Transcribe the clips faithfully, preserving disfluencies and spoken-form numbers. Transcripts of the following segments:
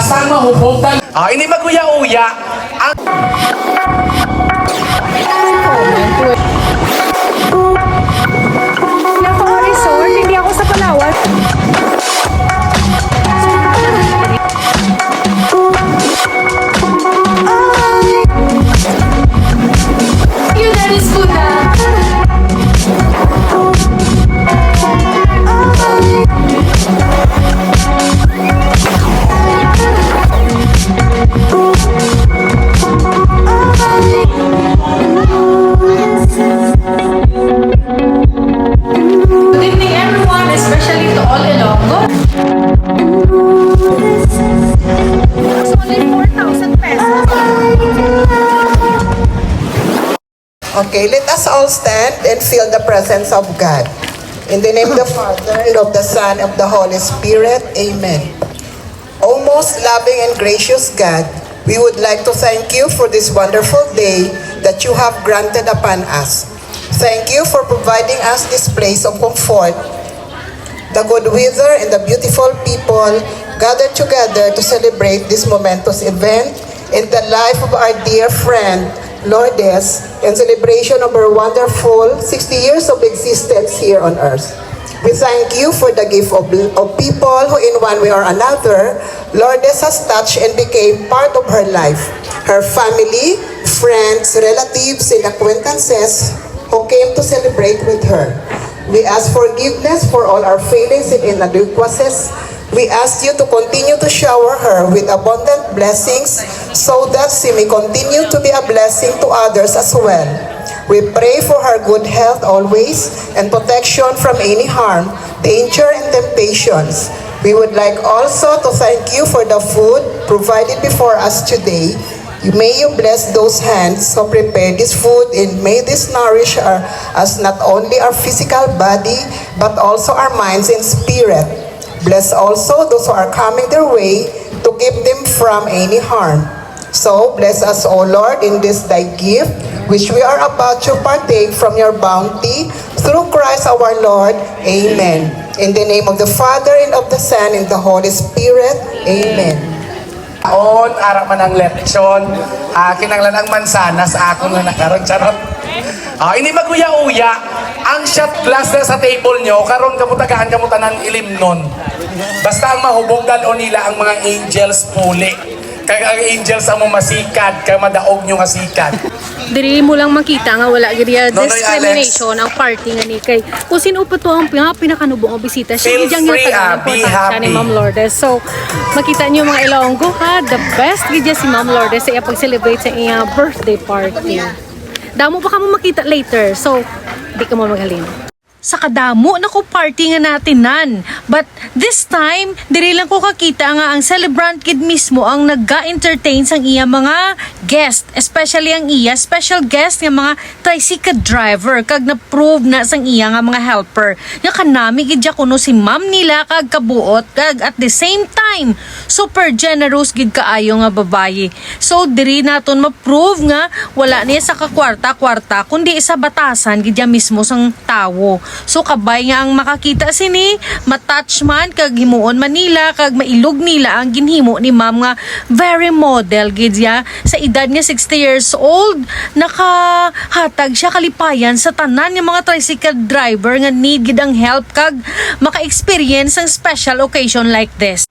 Sang mahubog. Ah, hindi mag-uya-uya. Ang Naka-resort, hindi ako sa Palawan. Yun na, Miss Kuda. Good evening, everyone, especially to all Ilonggo. It's only four thousand pesos. Okay, let us all stand and feel the presence of God. In the name of the Father, and of the Son, and of the Holy Spirit. Amen. O most loving and gracious God, we would like to thank you for this wonderful day that you have granted upon us. Thank you for providing us this place of comfort, the good weather, and the beautiful people gathered together to celebrate this momentous event in the life of our dear friend, Lourdes, in celebration of her wonderful sixty years of existence here on earth. We thank you for the gift of, of people who, in one way or another, Lourdes has touched and became part of her life, her family, friends, relatives, and acquaintances who came to celebrate with her. We ask forgiveness for all our failings and inadequacies. We ask you to continue to shower her with abundant blessings so that she may continue to be a blessing to others as well. We pray for her good health always and protection from any harm, danger, and temptations. We would like also to thank you for the food provided before us today. May you bless those hands who prepared this food, and may this nourish our, us, not only our physical body, but also our minds and spirit. Bless also those who are coming their way to keep them from any harm. So, bless us, O Lord, in this thy gift, which we are about to partake from your bounty, through Christ our Lord. Amen. In the name of the Father, and of the Son, and the Holy Spirit. Amen. On, ara man ang lechon. Ah, kinahanglan ang mansanas sa akon nga nakaron, charot. Ah, hindi mag-uya-uya. Ang shot glass na sa table nyo, karon kamo tagaan kamo tanan ilimnon. Basta ang mahubog, dal-on nila ang mga angels puli. Kag ang angels amo masikad, kag madaog nyo nga sikad. Diri mo lang makita nga wala gid ya Nonoy Alex. Discrimination ang party nga ni kay kung sino pa to ang pina-, pinakanubo nga bisita. Siya Feel gid ang free, ah, tagaan be importansya ni happy. Ma'am Lourdes. So, makita niyo mga Ilonggo ha, the best gid ya si Ma'am Lourdes sa iya pag-celebrate sa iya birthday party. Damo pa kamo makita later. So, di ka mo maghalin. Sa kadamo na ko party nga natinan. But this time, diri lang ko kakita nga ang celebrant gid mismo ang nagga-entertain sang iya mga guest, especially ang iya special guest nga mga tricycle driver, kag na-prove na sang iya nga mga helper nga kanami gid ya kuno si ma'am nila kag kabuot, kag at the same time, super generous gid kaayo nga babayi. So, diri naton ma-prove nga wala niya sa kakwarta-kwarta, kundi sa batasan gid ya mismo sang tawo. So, kabay nga ang makakita sini, ma-touch man, kag himuon man nila, kag mailog nila ang ginhimo ni ma'am nga very model gid ya. Sa edad nga sixty years old, nakahatag siya kalipayan sa tanan nga mga tricycle driver nga need gid ang help kag maka-experience sang special occasion like this.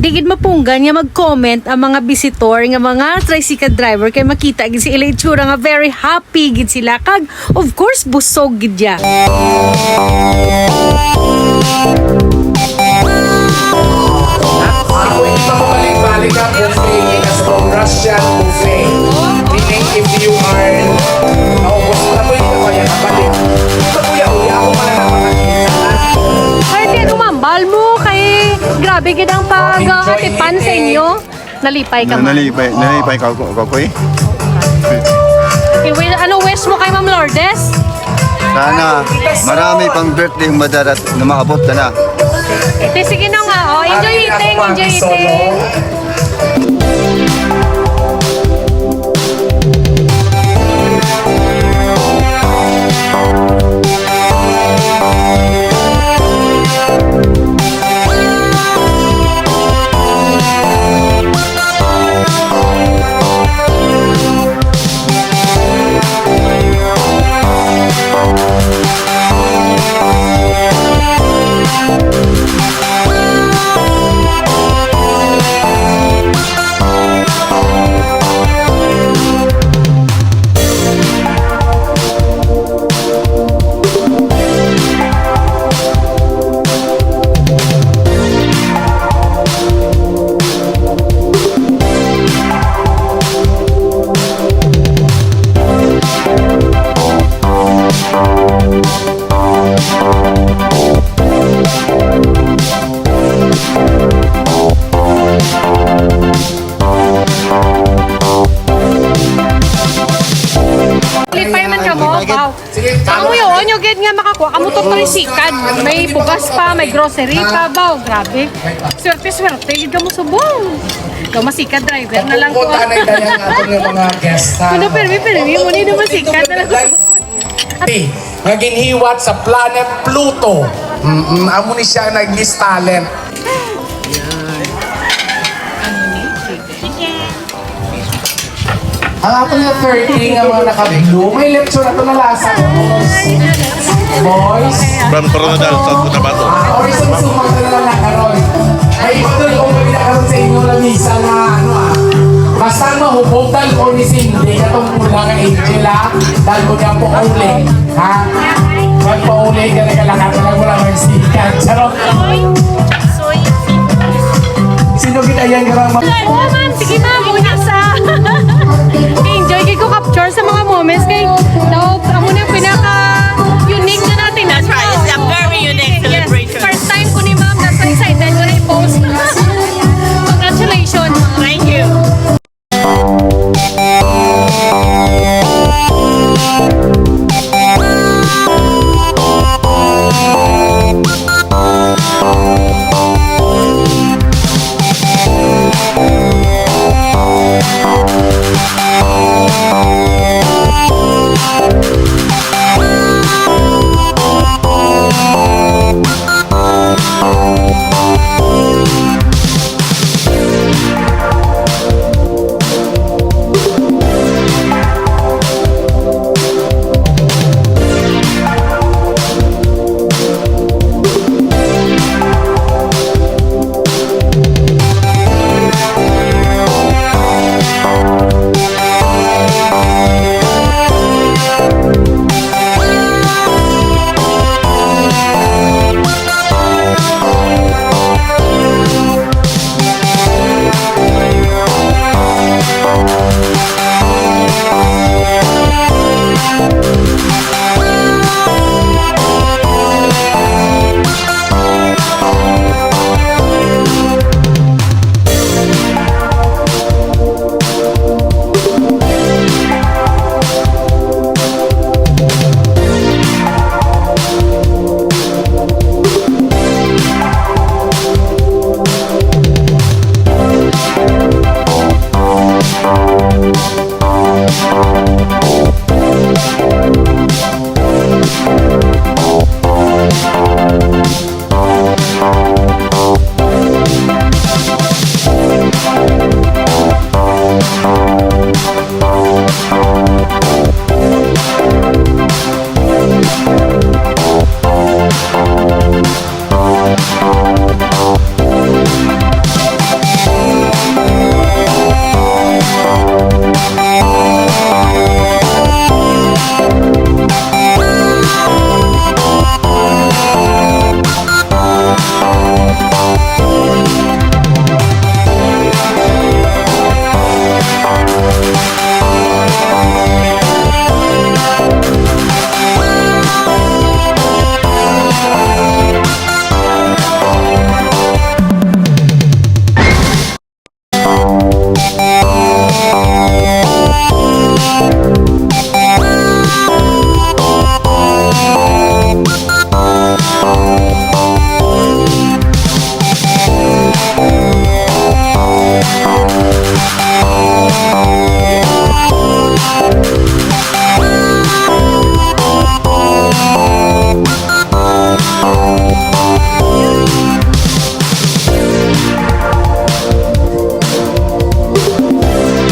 Di gid mapunggan nga mag-comment ang mga bisitor nga mga tricycle driver kay makita gid sa ila itsura nga very happy gid sila kag of course busog gid ya. Ako hindi pa mabalik-balik ang buffet, as Russian buffet. Meaning if you are naubos na, pwede ka pa yan mabalik. Sa kuya-uya, ako pala na makakita. Ay, di ano, ma'am. Bahal mo kay grabe gid ang pag-, ah, atipan sa inyo. Nalipay ka, ma'am. Nalipay, nalipay ka, ko, ko, ko, eh. Okay, well, ano wish mo kay Ma'am Lourdes? Sana marami pang birthday ang madarat na maabot ka na. Ito, sige na nga, oh. Enjoy eating, enjoy eating. Ano gid nga makakuha kamo to tricycle? May bugas pa, may grocery pa ba? Oh, grabe. Swerte-swerte gid kamo subong. Ikaw masikad driver na lang ko. Kung anay daya nga ato nga mga guest, ha? Ano, permi, permi, mo ni na masikad na lang ko subong. Hey, nga ginhiwat sa planet Pluto. Mm, amo ni siya nag-Miss Talent. Ang aton nga thirty nga mga naka-blue, may lecture ato na lasa. Boys? From Coronadal, South Cotabato. Ah, or isang sumang na lang na karon. Ay, iba doon kung may nakaroon sa inyo na misa na ano ah. Basta mahubog dal o ni Cindy, katong pula nga angel ah. Dal mo niya po ulit, ha? Dal po ulit, ka nagkalakat na lang mo lang magsikat. Charot. Sino kita yan, Grandma? Oo, ma'am. Sige, ma'am. Una sa. Enjoy kay ko capture sa mga moments kay daw amo na yung pinaka unique na natin. That's right. It's a very unique celebration. Yes. First time ko ni ma'am. That's why excited ko na i-post. Congratulations. Thank you.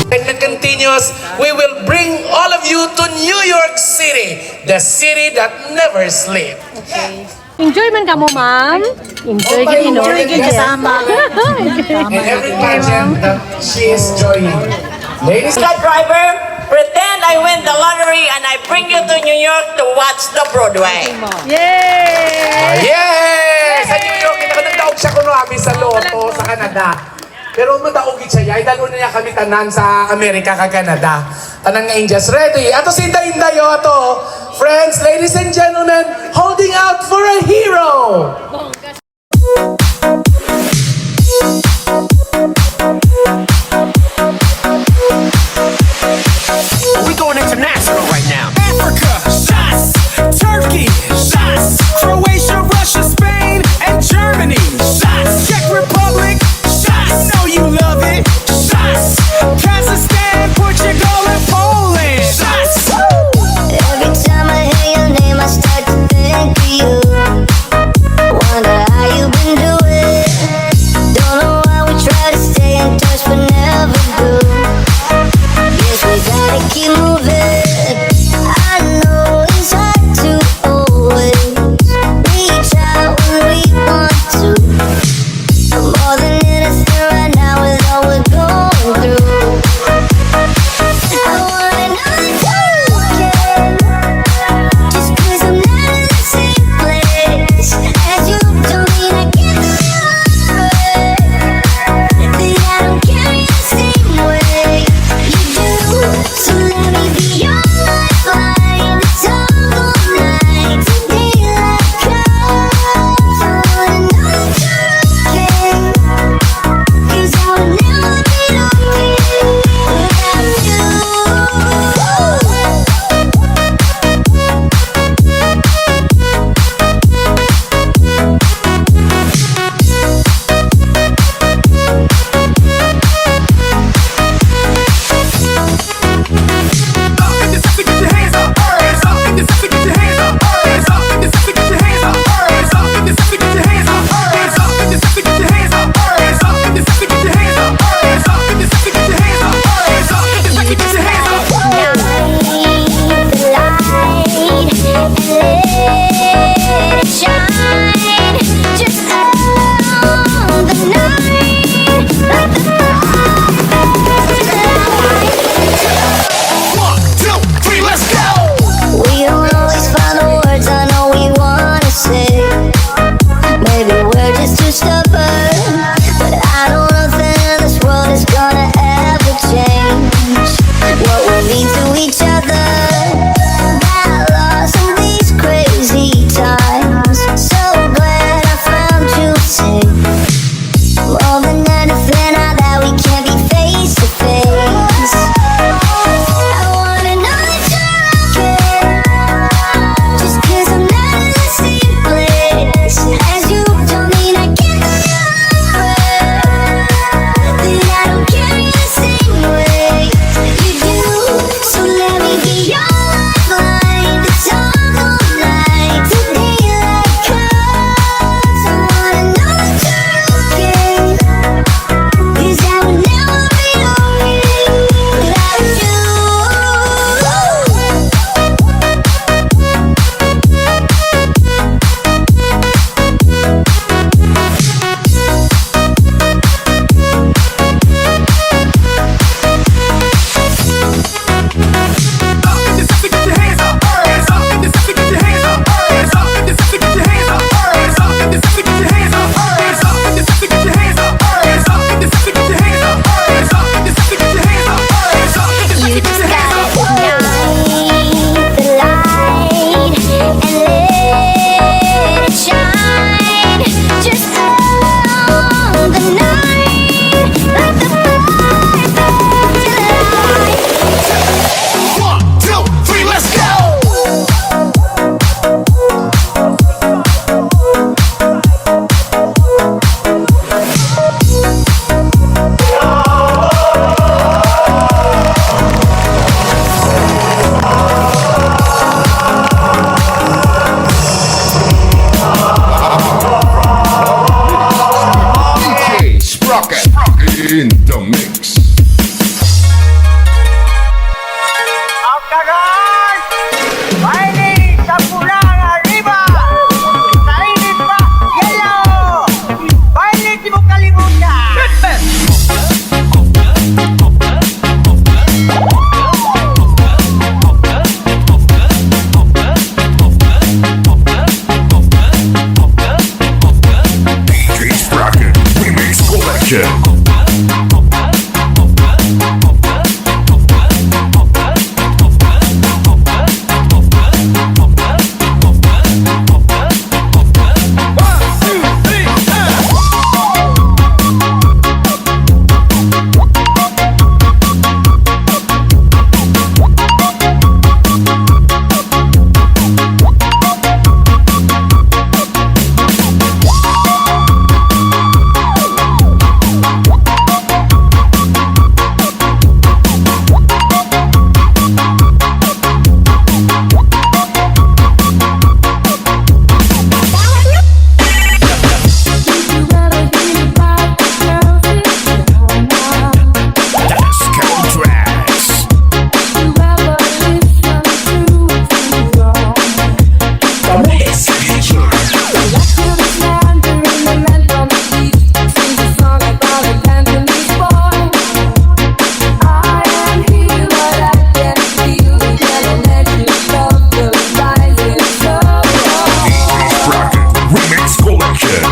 Segment continues. We will bring all of you to New York City, the city that never sleeps. Okay. Enjoy man kamo, ma'am. Enjoy gid, no? Enjoy gid kasama. And every pageant that she is joining. Ladies, Ka driver, pretend I win the lottery and I bring you to New York to watch the Broadway. Yay! Yes! Sa New York, kita ko nagdaog siya kuno abi sa lotto sa Canada. Pero madaog gid siya, yay. Dalo na niya kami tanan sa Amerika kag Canada. Tanan nga Indians. Ready? Ato si Inday Inday, oh, ato. Friends, ladies and gentlemen, holding out for a hero. We going international right now. Africa, shots, Turkey, In the mix. Ang karon, Bailey sa pula nga riba. Sa init pa, yellow. Bailey, di mo kalimutan. D J Bracken Remix Collection. Remix Collection.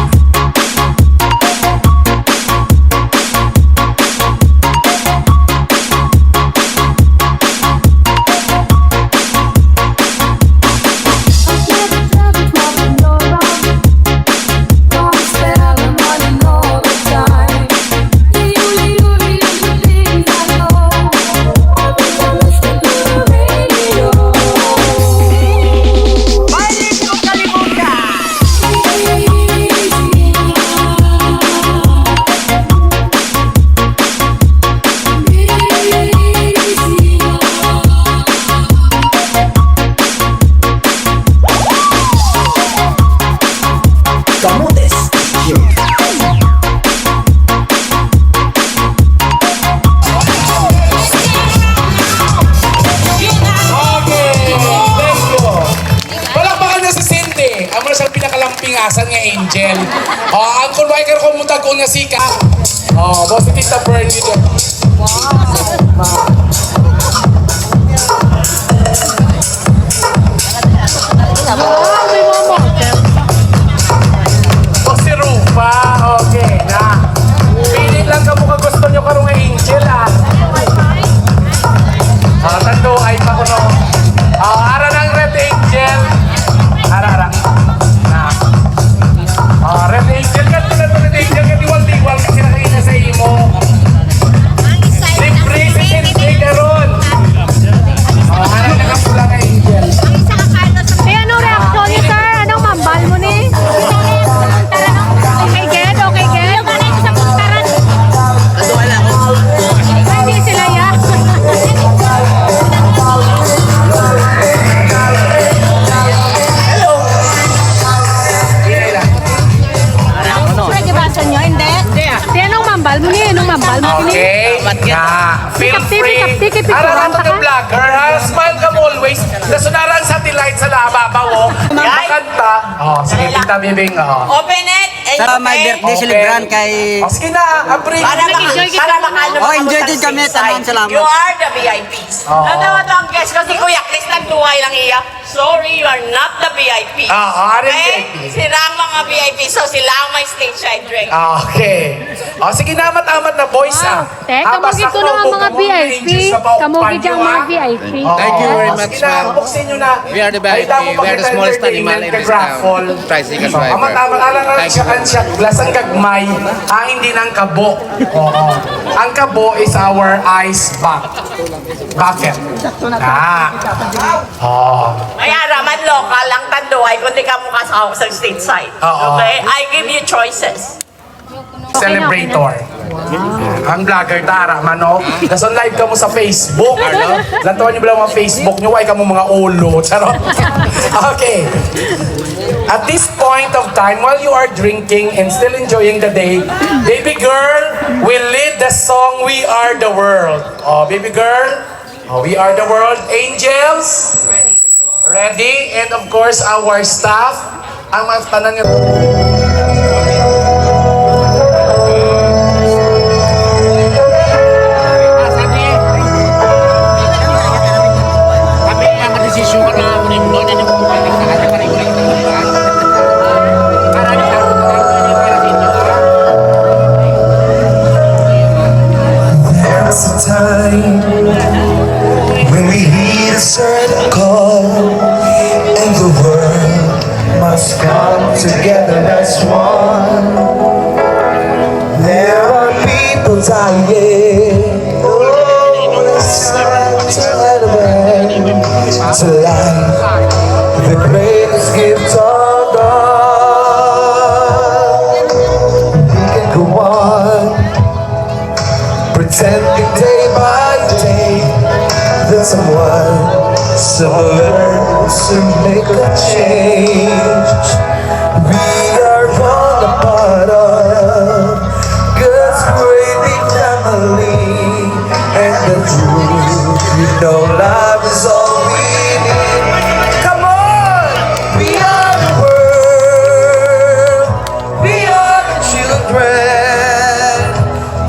Kamotes. Okay, thank you. Palakpakan na si Cindy. Amo na siyang pinakalampingasan nga angel. Oh, ang kulway ka ko mutag-on nga sika. Oh, boss, si Tita Fern dito. Wow, may mga model. O si Rufa, okay na. Pili lang kamo kung gusto nyo karong angel, ah. Ah, tanduay pa kuno. Ah, ara ng Red Angel. Ara, ara. Na. Ah, Red Angel ka, tulad ng Red Angel ka, diwal-diwal ka, kinakain na sa imo. Libre si Cindy karon. Ah, ara, nakapula nga angel. Ang isa ka Carlos. Eh, anong reaksyon niyo, sir? Anong mambal mo ni? Okay, good? Okay, good? Hindi sila ya. Pwede ba sa inyo? Hindi. Di, anong mambal mo ni? Anong mambal mo ni? Okay. Na. Feel free. Ara na to ka vlogger, ha? Smile ka mo always. Nasunara ang satellite sa laba ba, oh. Guys. Makanta. Oh, sige, Tita Bibing, oh. Open it and Sa my birthday celebrant kay Oh, sige na, ah, break. Para maka-, Enjoy kita. Para makaano Oh, enjoy din kami, tanan, salamat. You are the V I Ps. Oh. Ano to ang guest ko, si Kuya Chris, nagduhay lang iya. Sorry, you are not the V I P. Ah, ah, are Okay? V I P. Sila ang mga V I P, so sila ang may stage side drink. Ah, okay. Oh, sige na, amat-amat na, boys, ah. Wow. Te, Ah, basta kamugi ko na ang mga V I P. Kamugi dyan, mga V I P. Thank you very much, ma'am. We are the V I P. We are the smallest animal in this town. Tricycle driver. Tama, tama. Alang ang siya, ang siya, lasang gagmay. Ah, hindi nang kabo. Oo. Ang kabo is our ice bucket. Bucket. Ah. Oh. Ay, ara man local ang tanduay, kundi ka mo kasawak sa state side. Oo. Okay? I give you choices. Celebrator. Ang vlogger, tara, mano. Nasa live ka mo sa Facebook. Lantawan niyo ba lang ang Facebook niyo? Why ka mo mga ulo? Charot. Okay. At this point of time, while you are drinking and still enjoying the day, baby girl will lead the song We Are the World. Oh, baby girl, oh, We Are the World. Angels, ready? And of course, our staff, ang mga tanan nga There's a time when we heed a certain call, and the world must come together as one. There are people dying. Oh, it's time to let them in to life, the greatest gift of all. We can go on pretending day by day that someone, someone to make a change. We are all a part of God's great big family, and the truth, you know, love is all we need. Come on, we are the world. We are the children.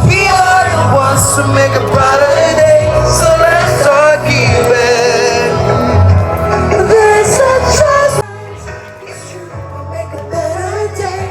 We are the ones to make a brighter day. So let's start giving. There's a chance. Make a better day.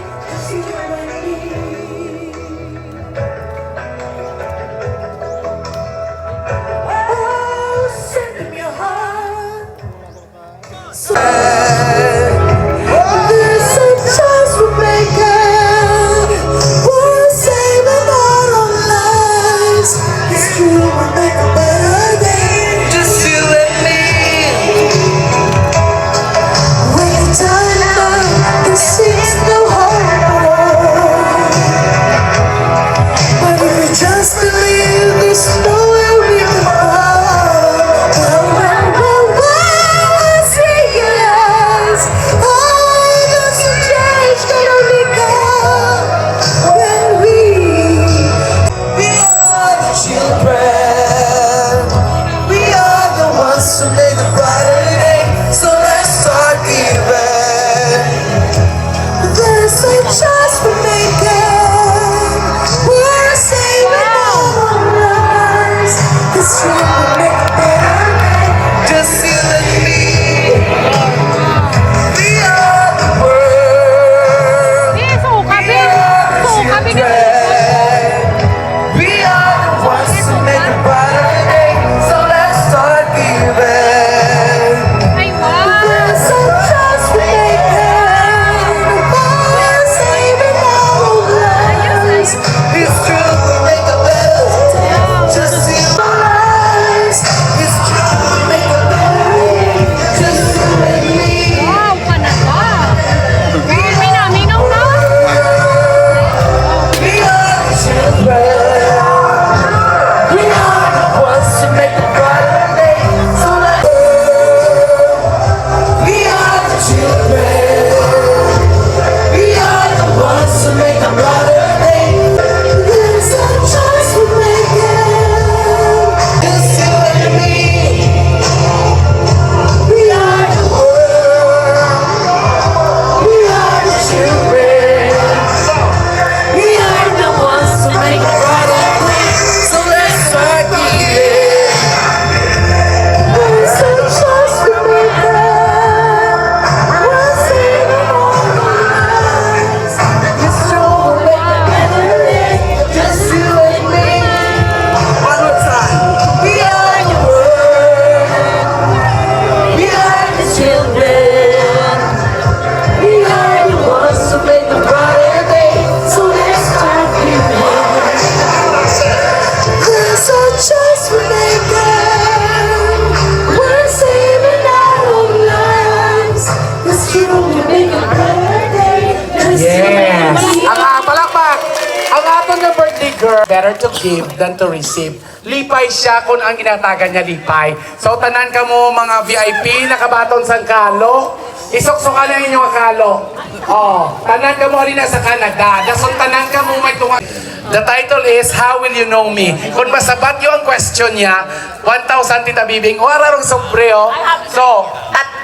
Better to give than to receive. Lipay siya kung ang ginatagan niya lipay. So, tanan kamo mga V I P, nakabaton sang kalo. Isuksukan ang inyong kalo. Oh, tanan kamo ari na sa Canada. Dason tanan kamo may tunga. The title is, How Will You Know Me? Kung masabat niyo ang question niya, one thousand, Tita Bibing. Wala rong sobre, oh. So,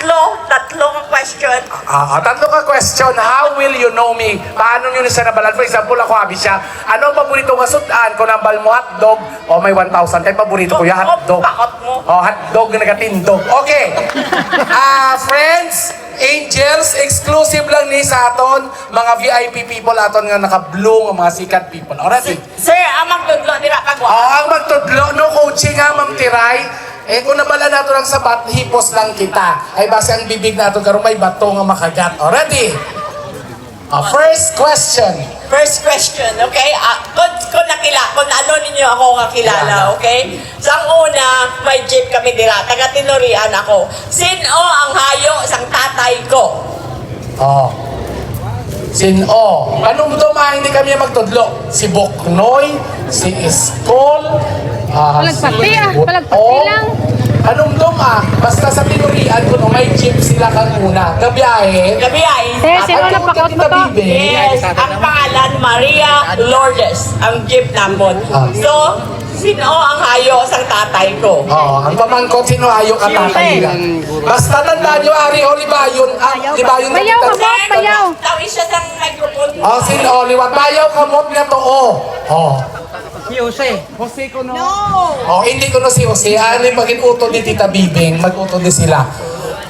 Tatlo, tatlo ka question. Ah, ah, tatlo ka question. How will you know me? Paano nyo na siya nabalaan? For example, ako, abi siya, ano ang paborito nga sudan? Kung nambal mo hotdog, oh, may one thousand. Kay paborito ko yung hotdog. Pakot mo. Oh, hotdog na nagatindog. Okay. Ah, friends, angels, exclusive lang ni sa aton, mga V I P people aton nga naka-blue, nga mga sikat people. Alright? Sir, ang magtudlo dira pag Ah, ang magtudlo, no coaching ha, Ma'am Tiray. Eh, kung nabala nato lang sa bat, hipos lang kita. Ay, basi ang bibig nato karon may bato nga makagat. O, ready? Ah, first question. First question, okay? Ah, kung, kung nakila, kung ano ninyo ako nga kilala, Kilala. Okay? Sang una, may jeep kami dira. Taga Tinurian ako. Sin-o ang hayo sang tatay ko? Oh. Sin-o. Panumdom ah, hindi kami magtudlo. Si Buknoy, si Iskol, ah, Palagpati, si ah. Butong. Palagpati lang. Panumdom ah. Basta sa Tinurian ko, no, may jeep sila kang una. Gabiyahe. Gabiyahe. Eh, sino Ay, na kung pakot kita to? bibi. Yes, ang pangalan Maria Lourdes, ang jeep namon. Ah. So, sin-o ang hayo sang tatay ko? Oo, ang pamangkot, sin-o hayo ka tatay nila. Basta tandaan nyo, ari, o, libayon, ah, libayon na Bayaw kita. ka, Bot, bayaw. Tawi siya sa microphone. Oh, sin-o, liwat, bayaw ka, Bot, nga to, oh. Oh. Si Jose. Jose ko no. Oh, hindi ko no si Jose. Ano yung maging utod ni Tita Bibing? Mag-utod ni sila.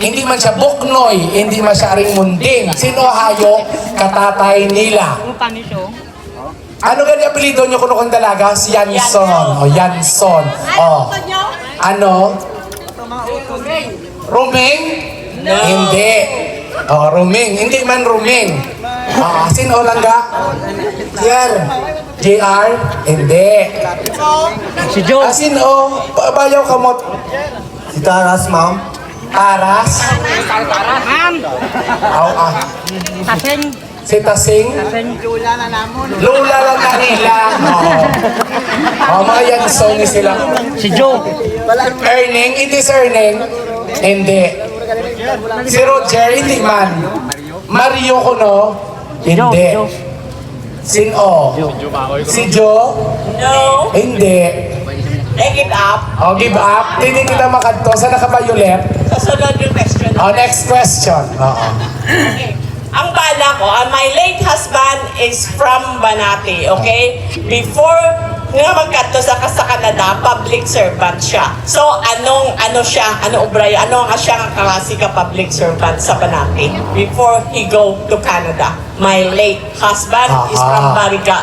Hindi man siya Buknoy, hindi man siya Aring Munding. Sin-o hayo, katatay nila. Ang tanito. Ano gani apelido nyo kuno kang dalaga? Si Yanson. O, Yanson. O. Ano? Ruming? Hindi. O, Ruming. Hindi man Ruming. Ah, sin-o lang ga? J R. J R? Hindi. Si Joe. Ah, sin-o? Pa-, bayaw kamot. Si Taras, ma'am. Taras? Ma'am. Aw, ah. Tasing. Si Tasing? Tasing. Lola lang na nila. Oh. Oh, mga Yanson ni sila. Si Joe. Erning, it is Erning. Hindi. Si Roger, hindi man. Mario ko, no? Hindi. Sin-o? Si Joe? No. Hindi. I give up. O, give up. Hindi kita makadto. Sa naka-violet. Sa sunod yung question. O, next question. Oo. Okay. Ang bana ko, ah, my late husband is from Banate, okay? Before nga magkadto sa, sa Canada, public servant siya. So, anong, ano siya, ano obra, ano nga siya nga klase ka public servant sa Banate before he go to Canada? My late husband is from Aha. Bariga.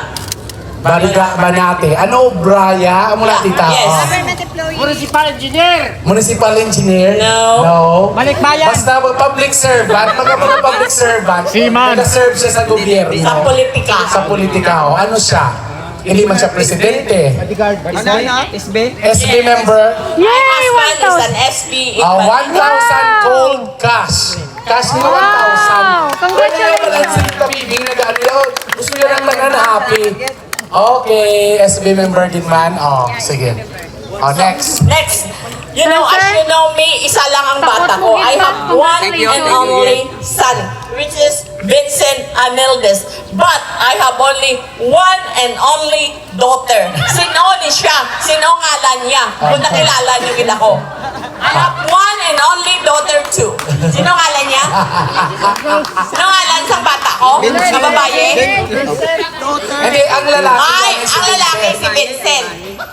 Bariga, Banate. Ano obra ya? Amo na, tita. Yes. Oh. Municipal engineer. Municipal engineer? No. No. Balikbayan. Basta public servant. Pag mga public servant, Seaman. Nag-serve siya sa gobyerno. Sa politika. Sa politika. Oh. Ano siya? Hindi man siya presidente. Bodyguard. S B? S B? S B member. Yay! My husband is one thousand. an S B in Ah, Manila. one thousand Wow. Gold Cash. Cash na one thousand. Wow! Congratulations! Wala na lang si Tita Bibing nag-ano yun. Gusto niya lang tanan happy. Okay, S B member din man. Oh, sige. Oh, next. Next. You know, as you know me, isa lang ang bata ko. I have one and only son, which is Vincent Aneldes. But I have only one and only daughter. Sino ni siya? Sino ngalan niya? Kung nakilala niyo gid ako. I have one and only daughter too. Sino ngalan niya? Sino ngalan sa bata ko? Sa babae? Hindi, ang lalaki. Ay, ang lalaki si Vincent.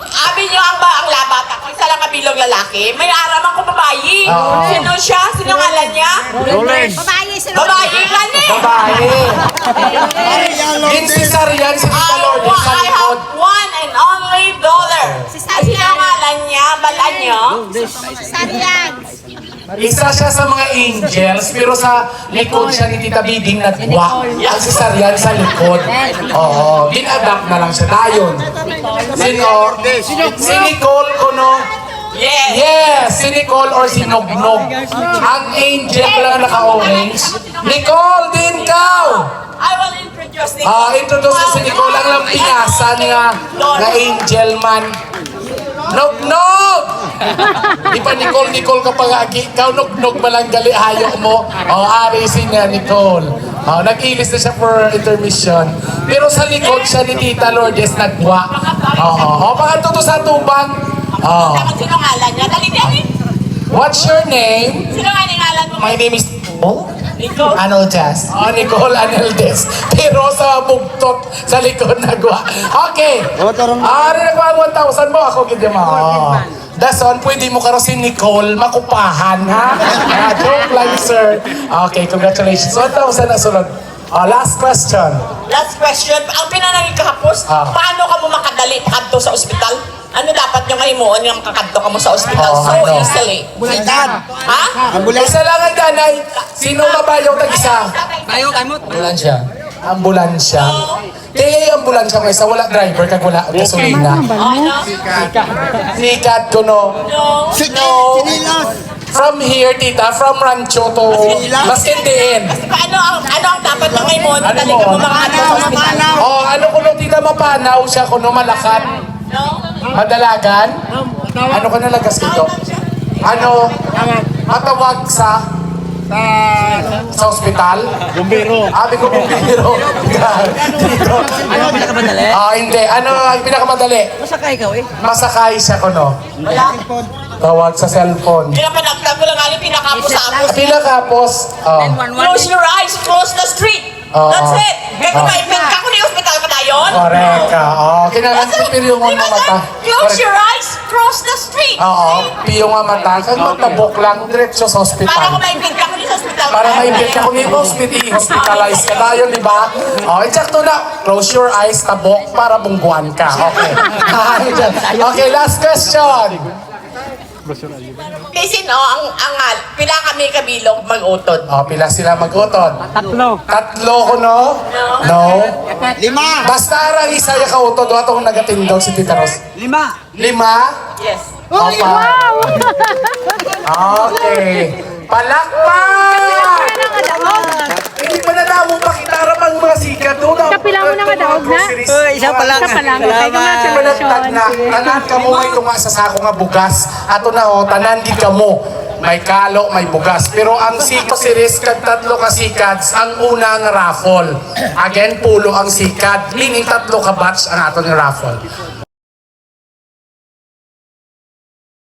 Abi niyo ang ba ang labat ako? Isa lang kabilog lalaki. May aram ako babayi. Oo. Sino siya? Sino ngalan niya? Roland. Babae si Babayi gani. Babae. Din si Sarian, si Tita I, Lourdes, sa I likod. have one and only daughter. Si Ay, sino Sarian. Ngalan niya? Balaan niyo? Si Sarian. Isa siya sa mga angels, pero sa likod siya ni Tita Bibing nagwa. Ang si Sarian sa likod. Oo, gin-adapt na lang siya dayon. Sino? Si Nicole kuno. Yes. Yes, si Nicole or si Nognog. Ang angel pala nga naka-orange. Nicole, din ka! I will introduce Ah, introduce ko si Nicole, ang lampingasan nga, nga angel man. Nognog! Di pa Nicole, Nicole ka pa nga agi. Ikaw, nognog ba lang gali, hayo mo? Oh, ari si niya, Nicole. Oh, nag-ilis na siya for intermission. Pero sa likod siya ni Tita Lourdes nagwa. Oo, oh, oh, pangadto to sa atubang. Oh. Dapat sinungalan niya. Dali, dali. What's your name? Sino nga ni ngalan mo? My name is Nicole. Nicole. Aneldes. Oh, Nicole Aneldes. Pero sa bugtot, sa likod nagwa. Okay. Wala ka ron. Ah, ano na ba ang one thousand mo? Ako, gid mo. Oh. Dason, pwede mo karon si Nicole makupahan, ha? Ah, joke lang, sir. Okay, congratulations. One thousand na sunod. Ah, last question. Last question. Ang pinanangin kahapos, Ah. paano ka mo makadali kadto sa ospital? Ano dapat nyo nga himuon nga makakadto ka mo sa ospital Oo, so ano? easily? Ambulansya. Ha? Ambulansya. Isa lang ang danay. Sino mabayaw tag isa? Bayaw kamot. Ambulansya. Ambulansya. Kaya yung ambulansya mo isa, wala driver kag wala gasolina. Ano? Sikat ko, no? No. Sige, No. sinilas. From here, tita, from Rancho to Sinilas. Baskendiin. Paano ang, ano ang dapat nga himuon? Ano Dali ka mo? mo makakadto sa ospital. Mapanaw. Oh, ano ko no, tita, mapanaw siya ko no, malakat. No? Madalagan? Ano ka nalagas dito? Ano? Matawag sa Sa sa ospital? Bumbero. Abi ko bumbero. Dito. Ano ang pinakamadali? Ah, hindi. Ano ang pinakamadali? Masakay ka, eh. Masakay siya ko, no? Tawag sa cellphone. Pinapanagtag ko lang, ano, pinakapos-apos. Pinakapos. Oh. Close your eyes, cross the street. Oo. That's it. Kaya kung Oo. maipit ka, kung may hospital ka dayon. Correct ka. Oh, kinahanglan That's it. Pinakapos. Mo mata. Close Correct. Your eyes, cross the street. Oo, piyo nga mata, kag magtabok lang, diretso sa ospital. Para kung maipit ka, kung sa ospital Para ka. Maipit ka, kung i-hospital, i-hospitalize ka tayo, di ba? Oh, eksakto na. Close your eyes, tabok, para bungguan ka. Okay. Okay, last question. Kasi no, ang, ang, ah, pila kami kabilog mag-utod? Oh, pila sila mag-utod? Tatlo. Tatlo ko, no? No. Lima. Basta arang isa ya kautod, wa tong nagatindog si Tita Ros. Lima. Lima? Yes. Opa. Wow! Okay. Palakpak! Hindi pa na namo pakita ra pang mga sikat doon. Kapila mo na nga daog na? Groceries. Oh, isa pa lang. Isa pa lang. Okay, Salamat. Congratulations. Palakpak na. Tanan kamo may tunga sa sako nga bugas. Ato na, oh, tanan gid kamo. May kalo, may bugas. Pero ang siko series kag tatlo ka sikads, ang una nga raffle. Again, pulo ang sikad. Meaning tatlo ka batch ang aton nga raffle.